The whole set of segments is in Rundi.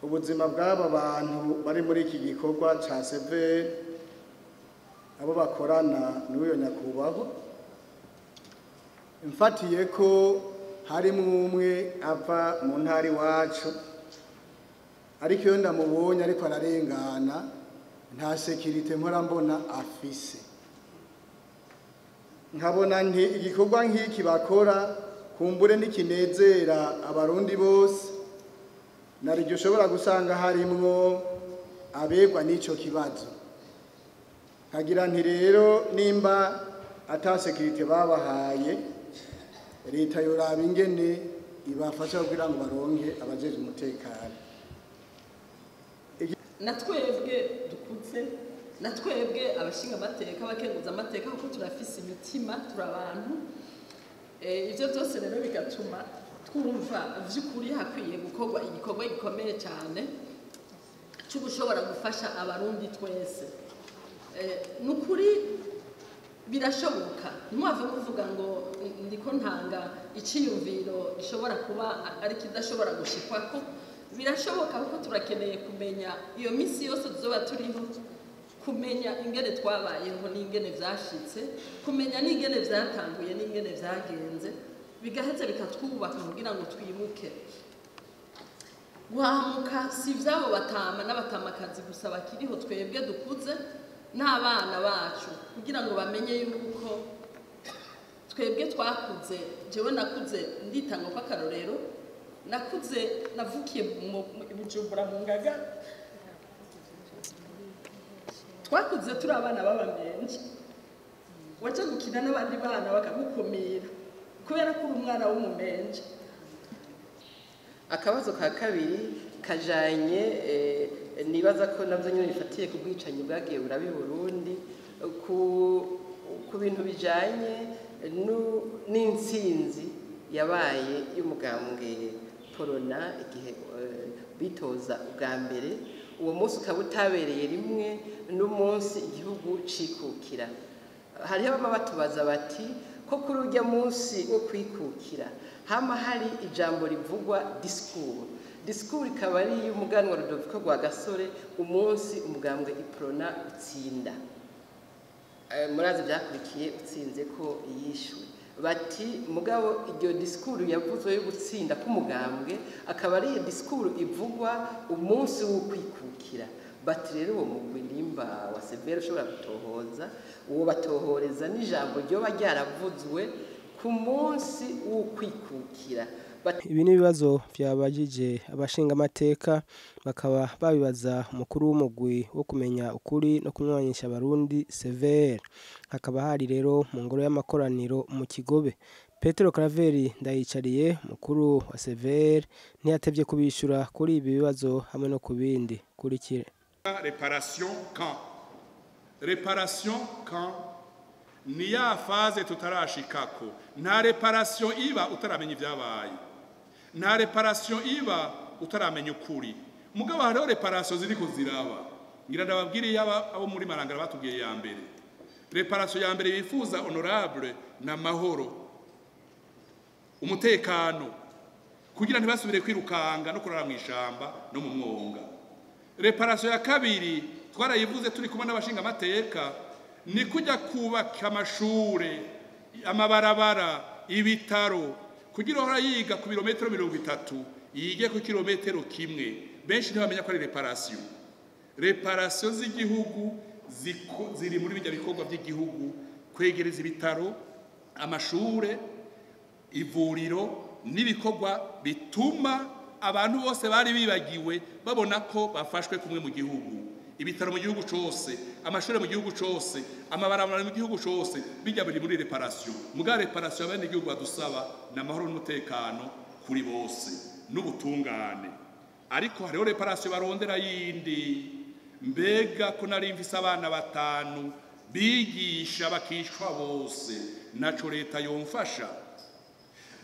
Ubuzima bw'aba bantu bari muri iki gikorwa ca CVR, abo bakorana n'uyo nyakubahwa, mfatiye ko harimwo umwe ava mu ntara iwacu, ariko iyo ndamubonye ariko ararengana nta sécurité mpora mbona afise, nkabona nti igikorwa nk'iki bakora kumbure ntikinezera Abarundi bose, nariryo ushobora gusanga harimwo abegwa n'ico kibazo. Nkagira nti rero nimba ata sécurité babahaye, leta yoraba ingene ibafasha kugira ngo baronke abajejwe umutekano. Na twebwe dukuze, na twebwe abashinga amateka, abakenguza amateka, kuko turafise imitima, turi abantu. Ivyo byose rero bigatuma twumva vy'ukuri hakwiye gukorwa igikorwa gikomeye cyane cyo gushobora gufasha Abarundi twese. Ni ukuri birashoboka, ntimwave muvuga ngo ndiko ntanga iciyumviro gishobora kuba ari kidashobora gushikwako. Birashoboka, kuko turakeneye kumenya iyo minsi yose tuzoba turiho, kumenya ingene twabayeho n'ingene vyashitse, kumenya n'ingene vyatanguye n'ingene vyagenze, bigaheza bikatwubaka kugira ngo twibuke. Guhamuka si ivyabo batama n'abatamakazi gusa bakiriho, twebwe dukuze n'abana bacu, kugira ngo bamenye yuko twebwe twakuze. Jewe nakuze, nditanga ko akarorero, nakuze navukiye mu Bujumbura mu Ngagara. Twakuze turi abana b'abamenje, waje gukina n'abandi bana bakagukumira kubera ko uri umwana w'umumenje. Akabazo ka kabiri kajanye, nibaza ko navyo nyene bifatiye ku bwicanyi bwagiye burabi Burundi, ku bintu bijanye n'intsinzi yabaye y'umugambwe Porona igihe bitoza ubwa mbere. Uwo munsi ukaba utabereye rimwe n'umunsi igihugu cikukira. Hariho bama batubaza bati ko kuri urya munsi wo kwikukira hama hari ijambo rivugwa, discours ikaba ari iy'umuganwa Rudoviko Rwagasore, umunsi umugambwe Iprona utsinda. Murazi byakurikiye, utsinze ko yishwe. Bati mugabo iryo discours yavuzwe yo gutsinda k'umugambwe akaba ari discours ivugwa umunsi w'ukwikukira. Bati rero uwo mugwi nimba wa CVR ushobora gutohoza, uwo batohoreza n'ijambo ryoba ryaravuzwe ku munsi w'ukwikukira. Ibi ni ibibazo vyabajije abashingamateka, bakaba babibaza umukuru w'umugwi wo kumenya ukuri no kunywanisha Abarundi, CVR. Hakaba hari rero mu ngoro y'amakoraniro mu Kigobe. Petero Claver Ndayicariye, mukuru wa CVR, ntiyatevye kubishura kuri ibi bibazo hamwe no kubindi. Kurikire. Réparation quand? Réparation quand? Ni ya phase tutarashikako. Nta réparation iba utaramenya ivyabaye, nta réparation iba utaramenya ukuri. Mugabo hariho réparation ziriko ziraba. Ngira ndababwire yaba abo muri Marangara batubwiye ya mbere. Réparation ya mbere bifuza, honorable, na mahoro, umutekano, kugira ntibasubire kwirukanga no kurara mu ishamba no mu mwonga. Réparation ya kabiri twarayivuze turi kumwe n'abashinga amateka, ni kujya kubaka amashure, amabarabara, ibitaro, kugira uhora yiga ku birometero 30 yige ku kilometero 1. Benshi ntibamenya ko ari réparation. Réparation z'igihugu ziri muri bijya bikorwa by'igihugu: kwegereza ibitaro, amashure, ivuriro n'ibikorwa bituma abantu bose bari bibagiwe babona ko bafashwe kumwe mu gihugu. Ibitaro mu gihugu cose, amashuri mu gihugu cose, amabarabara mu gihugu cose, bijya biri muri réparation. Muga réparation abene igihugu badusaba ni amahoro n'umutekano kuri bose n'ubutungane. Ariko hariho réparation barondera yindi: mbega ko nari mfise abana batanu bigisha bakishwa bose, naco leta yomfasha?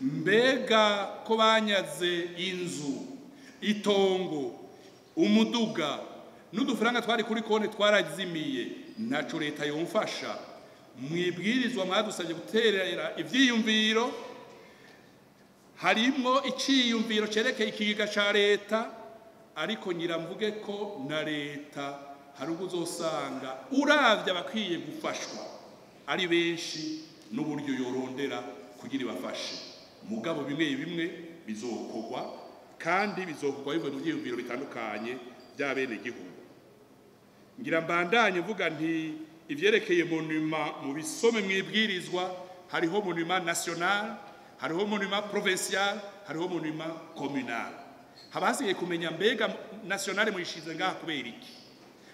Mbega ko banyaze inzu, itongo, umuduga n'udufaranga twari kuri konti twarazimiye, naco leta yomfasha? Mwibwirizwa mwadusabye guterera ivyiyumviro, harimwo iciyumviro cerekeye ikigega ca leta. Ariko ngira mvuge ko na leta hari ubwo uzosanga uravye abakwiye gufashwa ari benshi n'uburyo yorondera kugira ibafashe. Mugabo bimwe bimwe bizokorwa, kandi bizokorwa bivuye mu vyiyumviro bitandukanye by'abenegihugu. Ngira mbandanye mvuga nti ivyerekeye monument mu bisome mwibwirizwa, hariho monument national, hariho monument provincial, hariho monument communal. Haba hasigaye kumenya mbega national muyishize ngaha kubera iki,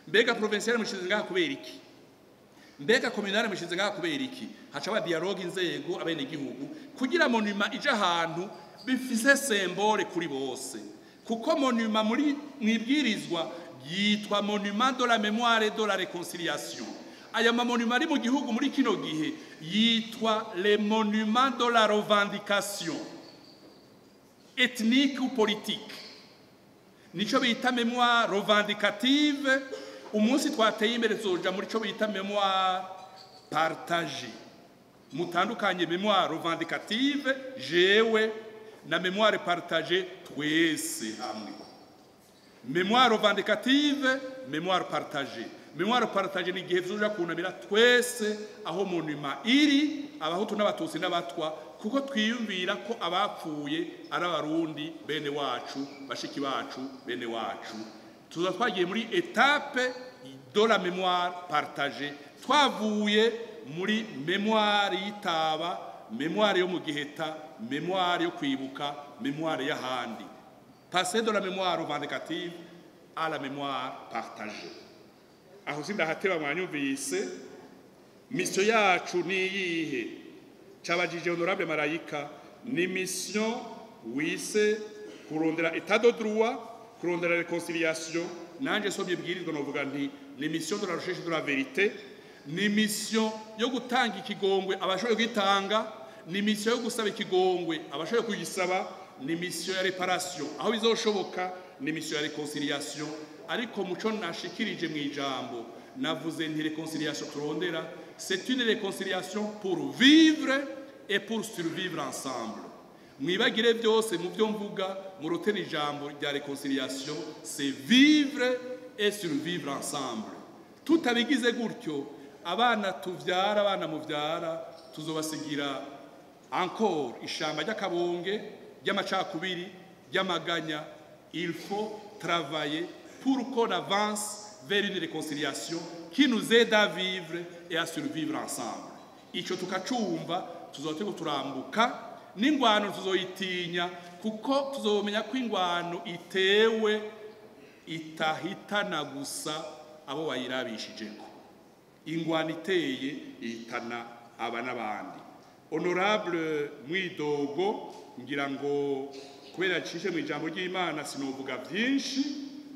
mbega provincial muyishize ngaha kubera iki, mbega communal muyishize ngaha kubera iki. Haca ba dialogue inzego abenegihugu kugira monument ije ahantu bifise symbole kuri bose, kuko monument muri mwibwirizwa yitwa monument de la mémoire et de la réconciliation. Aya ma monument ari mu gihugu muri kino gihe yitwa les monuments de la revendication ethnique ou politique, nico bita mémoire revendicative. Umunsi twateye imbere tuzoja muri co bita mémoire partagée. Mutandukanye mémoire revendicative jewe na mémoire partagée twese hamwe. Mémoire revendicative, mémoire partagée. Mémoire partagée ni igihe tuzoja kunamira twese aho monument iri, Abahutu n'Abatutsi n'Abatwa, kuko twiyumvira ko abapfuye ari Abarundi bene wacu, bashiki bacu, bene wacu. Tuza twagiye muri étape de la mémoire partagée, twavuye muri mémoire y'itaba, mémoire yo mu Giheta, mémoire yo kwibuka, mémoire y'ahandi. Passer de la mémoire revendicative à la mémoire partagée. Aho sindahateba, mwanyumvise. Mission yacu ni iyihe? Cabajije honorable Marayika. Ni mission wise kurondera état de droit, kurondera réconciliation. Nanje somye bwirizwa novuga nti ni mission de la recherche de la vérité, ni mission yo gutanga ikigongwe abashoboye kwitanga, ni mission yo gusaba ikigongwe abashoboye kugisaba, ni mission ya réparation aho bizoshoboka, ni mission ya réconciliation. Ariko muco nashikirije mu ijambo navuze nti réconciliation turondera, c'est une réconciliation pour vivre et pour survivre ensemble. Mwibagire byose mu byo mvuga, murotera ijambo rya réconciliation, c'est vivre et survivre ensemble. Tutabigize gutyo, abana tuvyara, abana muvyara, tuzobasigira encore ishamba ry'akabonge, ry'amacakubiri, ry'amaganya. Il faut travailler pour qu'on avance vers une réconciliation qui nous aide à vivre et à survivre ensemble. Ico tukacumva, tuzoba turiko turambuka n'ingwano tuzoyitinya, kuko tuzomenya ko ingwano itewe itahitana gusa abo wayirabishijeko. Ingwano iteye ihitana aba n'abandi. Honorable Mwidogo, ngira ngo kubera yacishe mu ijambo ry'Imana sinovuga byinshi.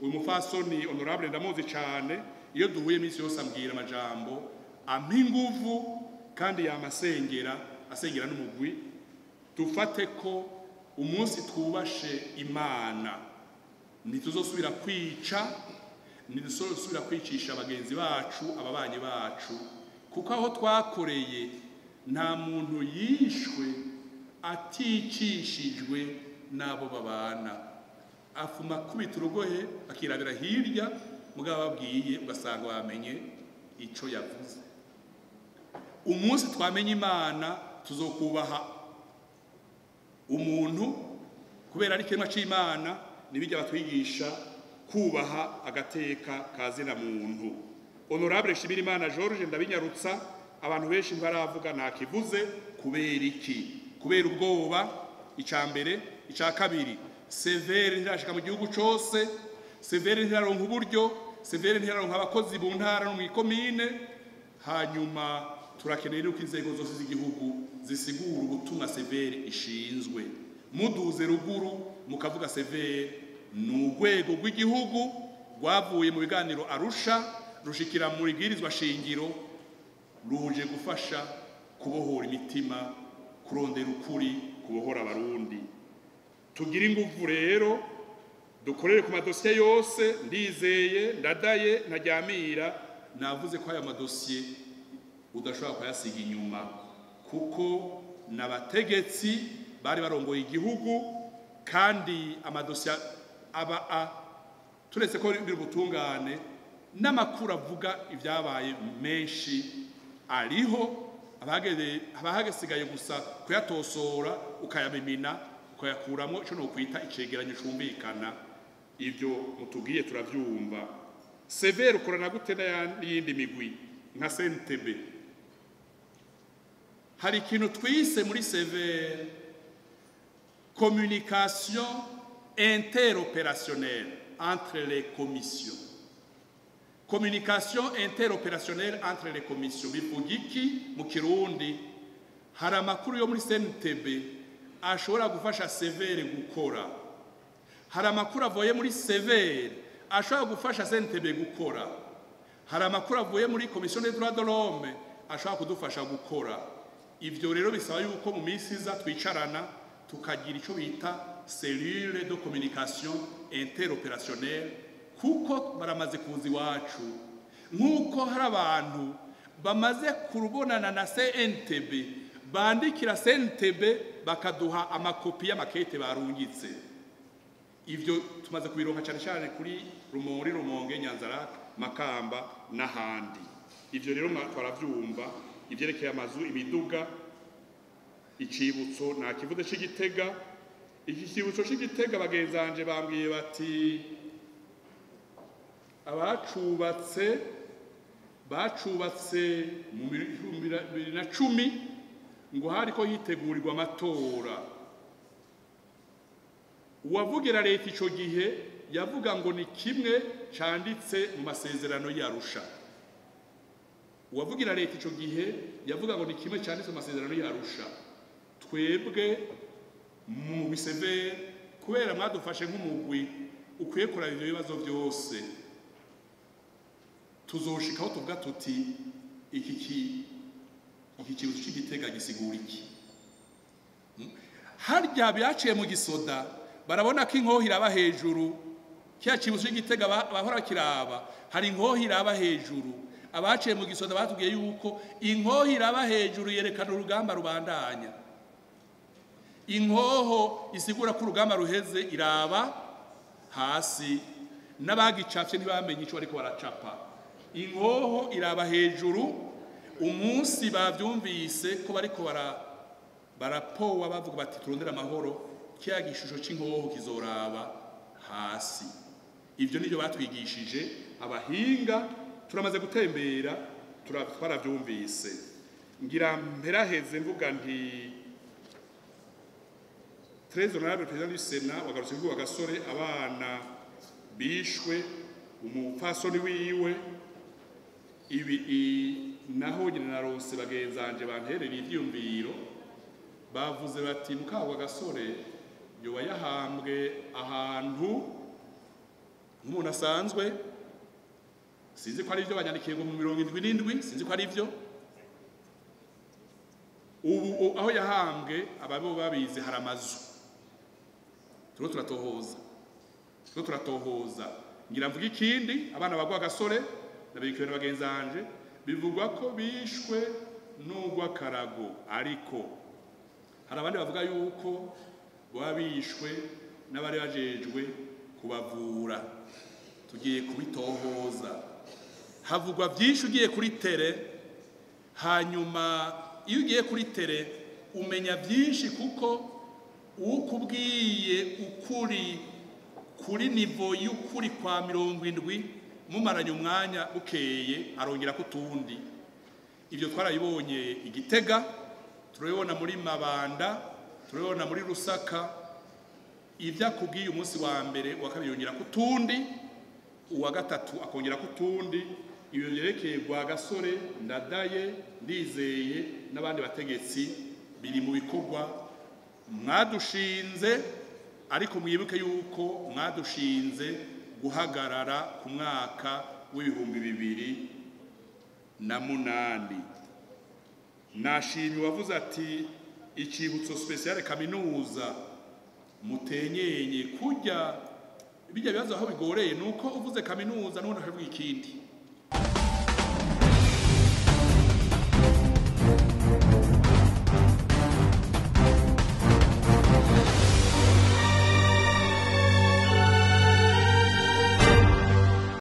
Uyu mufasoni honorable ndamuzi cyane, iyo duhuye iminsi yose ambwira amajambo ampa inguvu, kandi yamasengera, asengera n'umugwi. Dufate ko umunsi twubashe Imana ntituzosubira kwica, ntituzosubira kwicisha bagenzi bacu, ababanyi bacu, kuko aho twakoreye nta muntu yishwe aticishijwe n'abo babana. Afuma akubita urugohe akirabira hirya, mugabo babwiye ugasanga bamenye ico yavuze. Umunsi twamenye Imana tuzokubaha umuntu kubera ari kiremwa c'Imana. Nibijya batwigisha kubaha agateka kazina muntu. Honorable Shimirimana George, ndabinyarutsa, abantu benshi ntibaravuga, ntakivuze. Kubera iki? Kubera ubwoba, icya mbere. Icya kabiri, CVR ntirashika mu gihugu cose, CVR ntiraronka uburyo, CVR ntiraronka abakozi mu ntara no mu ikomine. Hanyuma turakeneye yuko inzego zose z'igihugu zisigura ubutumwa CVR ishinzwe. Muduze ruguru mukavuga CVR ni urwego rw'igihugu rwavuye mu biganiro Arusha, rushikira mu ibwirizwa shingiro, ruje gufasha kubohora imitima, kurondera ukuri, kubohora Abarundi. Tugire inguvu rero, dukorere ku madosiye yose. Ndizeye Ndadaye ntajyamira, navuze ko aya madosiye udashobora kuyasiga inyuma, kuko n'abategetsi bari barongoye igihugu, kandi amadosiye aba a Turetse ko biri ubutungane, n'amakuru avuga ibyabaye menshi ariho, abahagasigaye gusa kuyatosora, ukayabimina, ukayakuramo ico nokwita icegeranyo cumvikana. Ibyo mutubwiye turavyumva. CVR ukorana gute n'iyindi migwi nka CNTB? Hari ikintu twise muri CVR communication interopérationnelle entre les commissions. Communication interopérationnelle entre les commissions bivuga iki mu Kirundi? Hari amakuru yo muri CNTB ashobora gufasha CVR gukora, hari amakuru avuye muri CVR ashobora gufasha CNTB gukora, hari amakuru avuye muri Commission des droits de l'homme ashobora kudufasha gukora. Ivyo rero bisaba yuko mu minsi iza twicarana, tukagira ico bita cellule de communication interopérationnelle, kuko baramaze kuza iwacu, nk'uko hari abantu bamaze kurubonana na CNTB, bandikira CNTB bakaduha amakopi y'amakete barungitse. Ivyo tumaze kubironka cyane cyane kuri Rumonge, Rumonge, Nyanzarake, Makamba n'ahandi. Ivyo rero twaravyumva. Ivyerekeye amazu, imiduga, icibutso nta kivuze c'Igitega. Iki cibutso c'Igitega, bagenzanje bambwiye bati abacubatse bacubatse mu 2010, ngo hariko hitegurirwa amatora. Uwavugira leta ico gihe yavuga ngo ni kimwe canditse mu masezerano y'Arusha. Uwavugira leta ico gihe yavuga ngo ni kimwe canditse mu masezerano y'Arusha. Twebwe mu biseve, kubera mwadufashe nk'umugwi ukwiye kuraba ivyo bibazo byose, tuzoshikaho tuvuga tuti iki kibazo c'Igitega gisigura iki? Harya byaciye mu gisoda, barabona ko inkoho iraba hejuru. Kiya kibuzo c'Igitega bahora kiraba, hari inkoho iraba hejuru. Abaciye mu gisoda batubwiye yuko inkoho iraba hejuru yerekana urugamba rubandanya, inkoho isigura ko urugamba ruheze iraba hasi. N'abagicafye ntibamenye ico bariko baracapa. Inkoho iraba hejuru. Umunsi bavyumvise ko bariko barapowa, bavuga bati turondera amahoro, kiya gishusho c'inkoho kizoraba hasi. Ivyo nivyo batwigishije abahinga, turamaze gutembera, twaravyumvise. Ngira mperaheze mvuga nti très honorable président du Sénat, wagarutse kuvuga gasore abana bishwe, umupfasoni wiwe. Ibi naho nyine narose bagenzanje banterera ivyiyumviro, bavuze bati mukabwa gasore yoba yahambwe ahantu nk'umuntu asanzwe. Sinzi ko ari byo banyandikiye ngo mu 77, sinzi ko ari byo. Ubu aho yahambwe ababo babizi, hari amazu. Turiko turatohoza, turiko turatohoza. Ngira mvuga ikindi, abana bagwa gasore nabikiwe na bagenzanje, bivugwa ko bishwe n'ugw'akarago, ariko hari abandi bavuga yuko baba bishwe n'abari bajejwe kubavura. Tugiye kubitohoza. Havugwa byinshi ugiye kuri terrain. Hanyuma iyo ugiye kuri terrain umenya byinshi, kuko ukubwiye ukuri kuri niveau y'ukuri kwa 70, mumaranye umwanya, bukeye arongera kutundi. Ibyo twarabibonye Igitega, turabibona muri Mabanda, turabibona muri Rusaka. Ibyo akubwiye umunsi wa mbere, uwa kabiri yongera kutundi, uwa gatatu akongera kutundi. Ibyo byerekeye Rwagasore, Ndadaye, Ndizeye n'abandi bategetsi biri mu bikorwa mwadushinze, ariko mwibuke yuko mwadushinze guhagarara ku mwaka w'2008. Nashimye wavuze ati icibutso spécial kaminuza mutenyenye. Kurya bijya bibazo aho bigoreye nuko uvuze kaminuza n'ubundi akavuga ikindi.